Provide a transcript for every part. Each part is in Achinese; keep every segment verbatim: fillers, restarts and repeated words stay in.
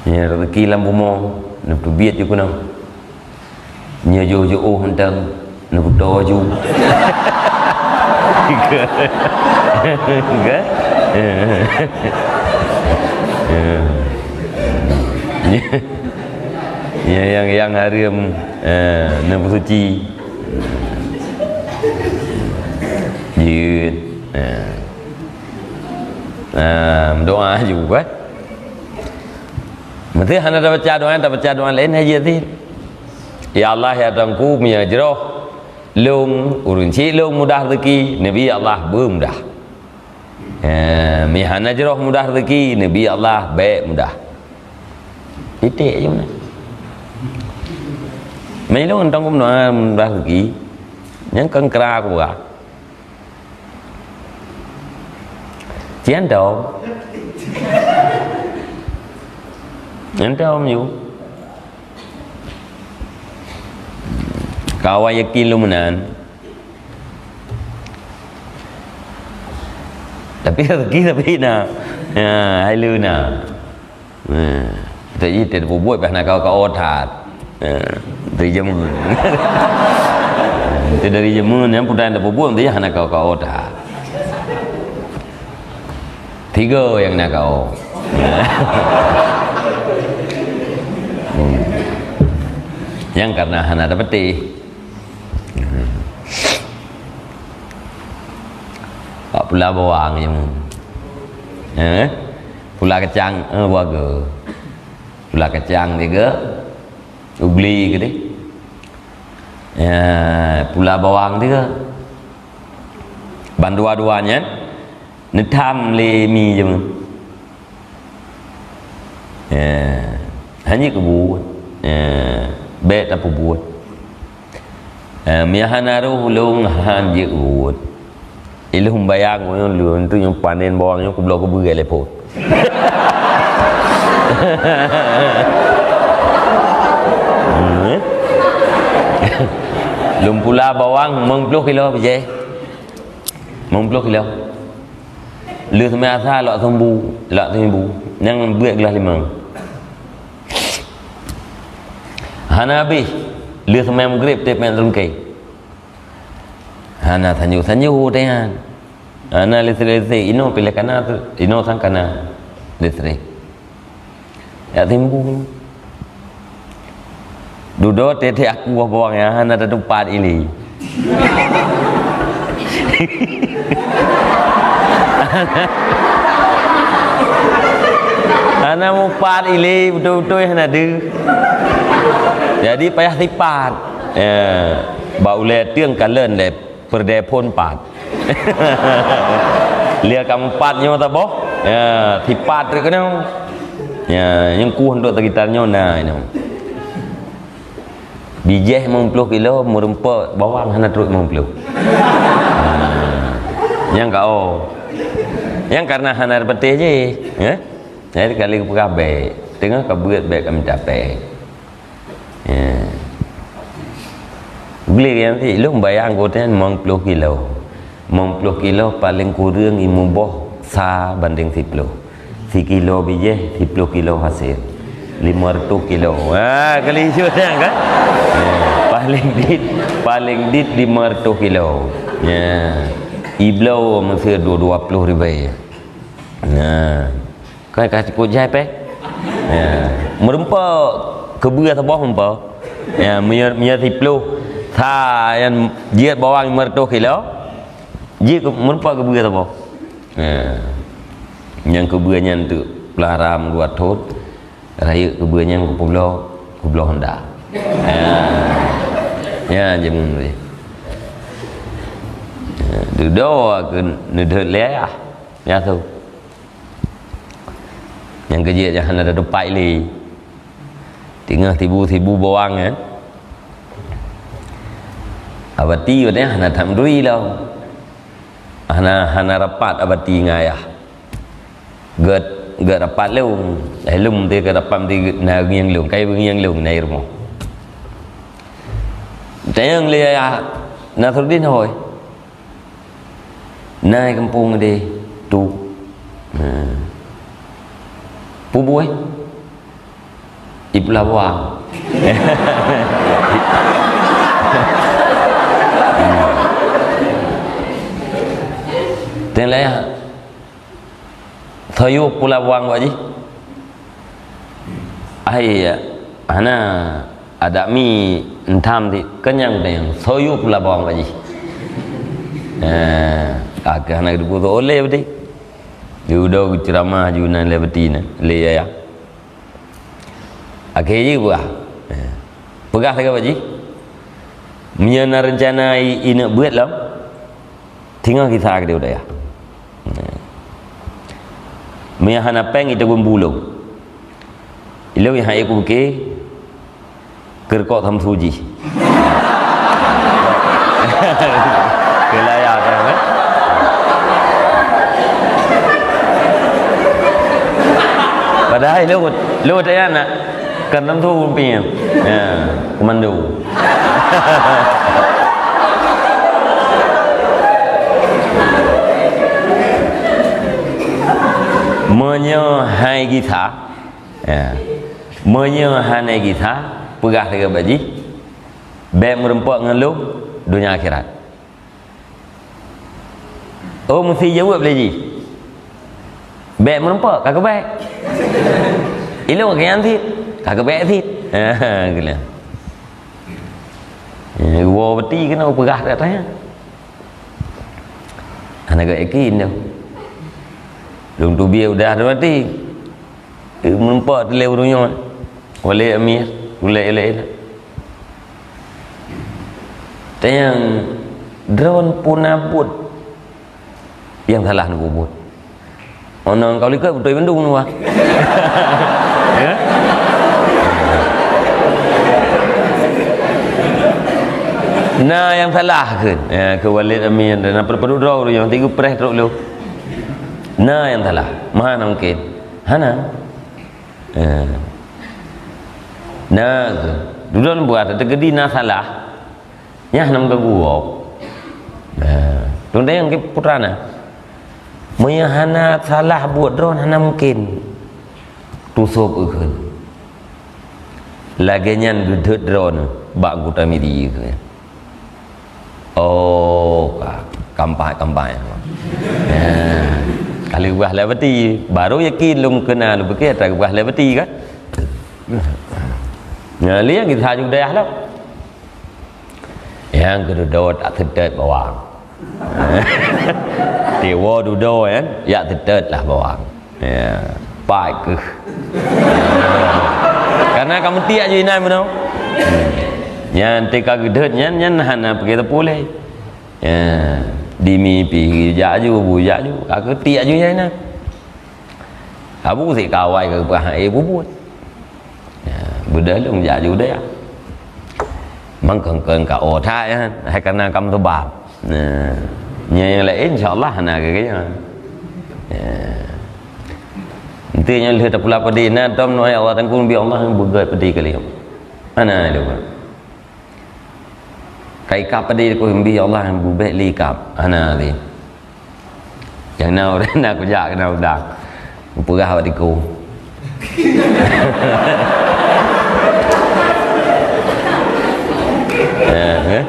Nyan rezeki lam bumoe, neupeubiet ju keunoe. Nyoe jôh-jôh mantong, neupeutoe ju. Kan? Ya, nyang, nyang hareuem, eh, neupeusuci. Jeuet. Eh. Ah, meudoa ju, kan? Meusé hana tabaca doa, tabaca doa laén hana jeuet. Ya Allah, ya Tuhanku, meunyoe jroh lôn, ureueng chik lôn mudah rezeki, neubi Allah beumudah. Eh, meunyoe hana jroh mudah rezeki, neubi Allah bèk mudah. Titik je meunan. Meunyoe lôn tông mudah rezeki, nyang keu kra kuba. Sian tông. Sian tông ju. Kawan yakin lôn meunan. Tapi rezeki tapi na. Ya, hai lôn na. Ha, jadi tapeubuet bah na kau-kau that. Ha, dari jameun. Itu dari jameun nyang putang tapeubuet, dia hana kau-kau that. Tiga nyang na kau. Hmm. Nyang karena hana tapeuteh. Bak pula bawang nyang. Eh? Pula kacang, eh, buah ge. Pula kacang tiga, ubli ke deh. Ya, pula bawang tiga. Ban dua-dua nyan, neutham lé mi jameun. Ya, hana jeuet keu buet. Ya, bèk tapeubuet. Eh, meunyo hana roh ulôn han jeuet buet. Ilôn bayang ulôn, lôn tu nyang panen bawang nyoe kubloe keubeue lé phon. Hmm, eh? Lôn pula bawang limong ploh kilo bijèh. Limong ploh kilo. Lheuh seumè asa lhok seubu, lhok seubu. Nyang beuet glah limong. Hana habéh. Lheuh seumè meugreb teuh pèng teulungkée. Hana sanyoe-sanyoe teuh nyan. Hana listrik-listrik. Inoe piléh kana, inoe sang kana listrik. Ya timbung. Dudoe teuh-teuh aku boh bawang nyan hana tatupat ilé. Hana mupat ilé, beutôi-beutôi hana deuh. Jadi payah sipat. Ya, bak ulèe teueng kalon lé peureudèe phon pat. Lheuh ka meupat nyoe saboh, ya, sipat treuk keunoe. Ya, nyang kueh untuk sekitar nyoe na inoe. Bijèh limong ploh kilo, meureumpok bawang hana trok limong ploh. Hmm. Nyang ka, oh. Nyang karena hana tapeuteh jih, ya. Jadi kali geupeugah bèk, teungoh ka beuet bèk ka mita pèng. Ya. Gleh nyan cit, lôn bayang gobnyan limong ploh kilo. Limong ploh kilo paléng kureueng limong boh sa bandéng siploh. Sikilo bijèh, siploh kilo hasé. Limong reutôh kilo. Ha, kali jeuet nyan kan? Ya. Paléng dit, paléng dit limong reutôh kilo. Ya. Ibloe meusé dua, dua ploh ribèe. Nah. Kan ka sikôt jai pèng. Ya. Meureumpok keubeue saboh meureumpok. Ya, meunyoe, meunyoe siploh sa nyan jeuet bawang limong reutôh kilo, jeuet keu, meureumpok keubeue saboh. Ya. Nyang keubeue nyan teuk peulara dua thon, rayeuk keubeue nyan kupeubloe, kupeubloe honda. Ya. Ya, jameun tadi. Ya, dudoe keu neudeuet lé ayah. Ya tu. Nyang keujeuet nyang hana tatupat ilé. Teungoh tibu-tibu bawang nyan. Abati watèe nyan hana that meuturi lom. Hana, hana rapat Abati ngon ayah. Gèt, gèt rapat lom. Eh, lom teuh gèt rapat teuh na ngieng lom. Kai ngieng lom na i rumoh. Tanyong lé ayah Nasruddin hôi. Na i gampông deh tu. Ha. Peue buet? Di Pulo Buang. Teulayah. Soe yue Pulo Buang, Pak Ji? Ai, hana, adak mi entam di kenyang deng soe yue Pulo Buang, Pak Ji. Eh, kakak hana geuduku tu oleh beutôi. Di udo ceramah ju nan lé beuti na, lé yaya. Akhé jih peugah. Eh, peugah lagèe Pak Ji. Meunyoe na reuncana i, i neuk beuet lom, singoh gisa keudéh u dayah. Meunyo hana péng, ita geumbulong. Ilong nyang hai kubuke, keurukok samsu jih. Keulaya kan, eh? Padahai lewat, lewat ayah nak. Kan tentu piye. Ya, komando. Meunyoe hai gisa, ya. Meunyoe hana gisa, peugah lagèe Pak Ji, bèk meurumpok ngon lôn donya akhirat. Oh, meusti jaweueb lé jih. Bèk meurumpok, ka keubèk. Ilong ka nyan cit, ka keubèk cit. Geulah. Eh, woe beuti keunoe peugah that nyan. Hana geuyakin dah. Lôn teubiet udah mati. Eh, meurumpok teuh lé ureueng nyoe. Walid Amir, ulèe-ulèe. Tanyong, droeneuh peue na buet nyang salah neupeubuet? Oh, nang kau likot beutôi bandum nuwa. Ya? Na nyang salah kheun. Ya, keu Walid Amir dan apa perlu droe ureueng nyang tiga preh trok lu. Na nyang salah. Mana mungkin? Hana. Eh. Na, dudoe buat teukeudi na salah. Nyan hana meuganggu gob. Nah, tundeng keu putra na. Meunyo hana salah buet droe hana mungken tusôb eukheun. Lagèe nyan geudhôt droe bak anggota media kheun. Oh, ka, kampai, kampai. Ya. Kali ubah lé beuti, baru yakin lôn keuna lôn pikir atra ubah lé beuti kan. Nah, liang kita haju dayah lah. Nyang keududoe tak teutet bawang. Tiwoe dudoe kan, yak teutet lah bawang. Ya, pai keuh. Karena kamu tiak ju inan meunoe. Nyan teuka geudeuet nyan, nyan hana pike teupuleh. Ya, di mimpi jak ju, bu jak ju. Aku tiak ju nyan inan. Abu sik kawai ke bah eh bubuet. Ya, beudeuh lôn jak ju deh. Mangkong-kong ka oh that nyan, hai kana kam teubab. Nah, nyang laén insya-Allah hana keu nyan. Ya. Enti nyan lheueh tapula padé na tom nyoe Allah tangkong bi Allah nyang beugét padé kali. Hana lé. Kai kap padé ku bi Allah nyang beugét lé kap. Hana lé. Nyang na ureueng na kujak keunan udang. Kupeugah bak tiku. Eh, eh.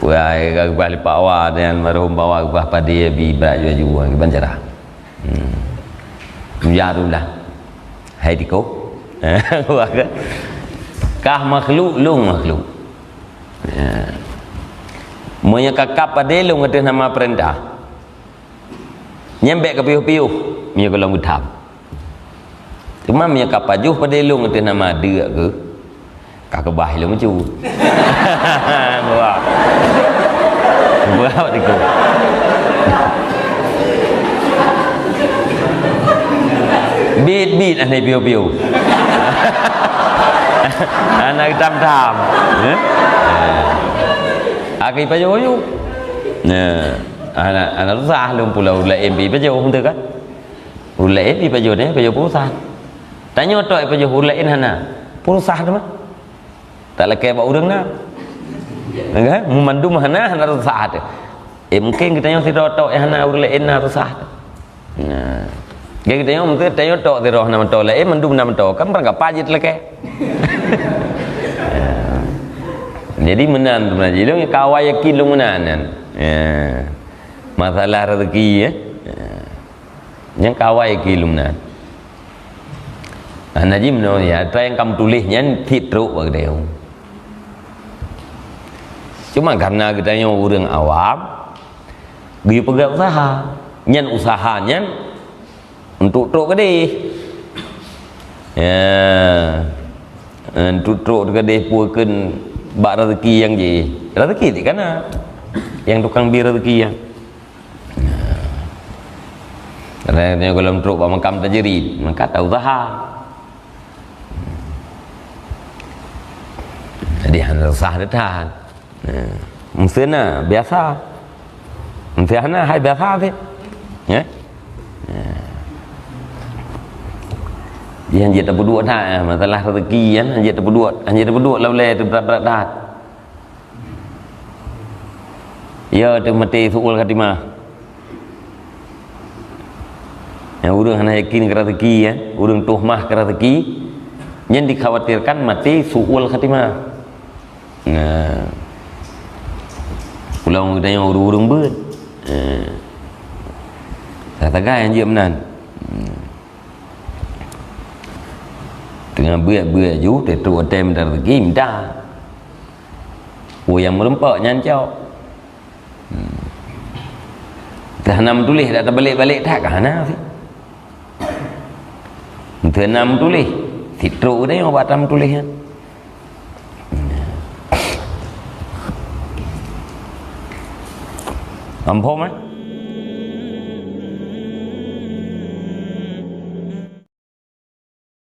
Puai ka geupeugah lé Pak Wa dan almarhum Pak Wa geupeugah padé bi brat ju-aju kiban cara. Hmm. Kujak tu lah. Hai tiku. Kah makhluk, lôn makhluk. Ya. Meunyoe ka kap padé lôn ateueh nama peurintah. Nyan bèk ka piôh-piôh meunyoe gohlom geutham. Teuma meunyoe ka pajoh padé lôn ateueh nama deuk keuh, ka keubah lôn cu. Buah. Buah tiku. Bit-bit hana piôh-piôh. Hana geutam-tam. Eh? Akai pajoh-pajoh. Nah, hana, hana susah lôn pula ureueng laén pi pajoh, beutôi kan? Ureueng laén pi pajoh nyan, pajoh pulsa. Tanyoe tok pajoh ureueng laén hana. Pulsa teuma. Tak lakèe bak ureueng na. Kan? Meumandum hana, hana susah teuh. Eh, mungken geutanyoe sidroe tok nyang hana ureueng laén na susah teuh. Nah. Jadi tanyoe meusti tanyoe tok tiroh na meuto laén, mandum na meuto, kan barangkapat jih teulakée. Jadi meunan tu meunan. Jadi lôn ka awai yakin lôn meunan nyan. Ya. Masalah rezeki, ya. Ya. Nyang ka awai yakin lôn meunan. Hana jimeunoe ya, ata nyang ka meutuléh nyan cit trok bak geutanyoe. Cuma karena geutanyoe ureuëng awam, geuyue peugah usaha. Nyan usaha nyan untuk trok keudeh. Ya. Untuk trok keudeh peue kheun bak rezeki nyang jih. Rezeki ti kana. Nyang tukang bi rezeki nyan. Nah. Karena gohlom trok bak makam tajrid, maka tausaha. Jadi hana sah dah tahan. Nah. Meuseuna biasa. Meuseuna hai biasa sih. Ya. Nah. Jadi hanjeuet tapeuduek that, masalah rezeki nyan hanjeuet tapeuduek, hanjeuet tapeuduek lom lé tu brat-brat that. Ya, teuh maté su'ul khatimah. Ya, ureuëng hana yakin keu rezeki, ya. Ureuëng tuhmah keu rezeki, nyan dikhawatirkan maté su'ul khatimah. Nah. Pulang geutanyoe ureuëng-ureuëng beuet. Nah. Sagai-sagai hanjeuet meunan. Hmm. Teungoh beuet-beuet ju, teutrok watée minta rezeki, minta. Peue nyang meurumpok nyan cok. Hmm. Teuh hana meutuléh dak tabalek-balek that ka hana sih. Teuh hana meutuléh, sitrok deh bak meutuléh nyan. Ampôn, eh?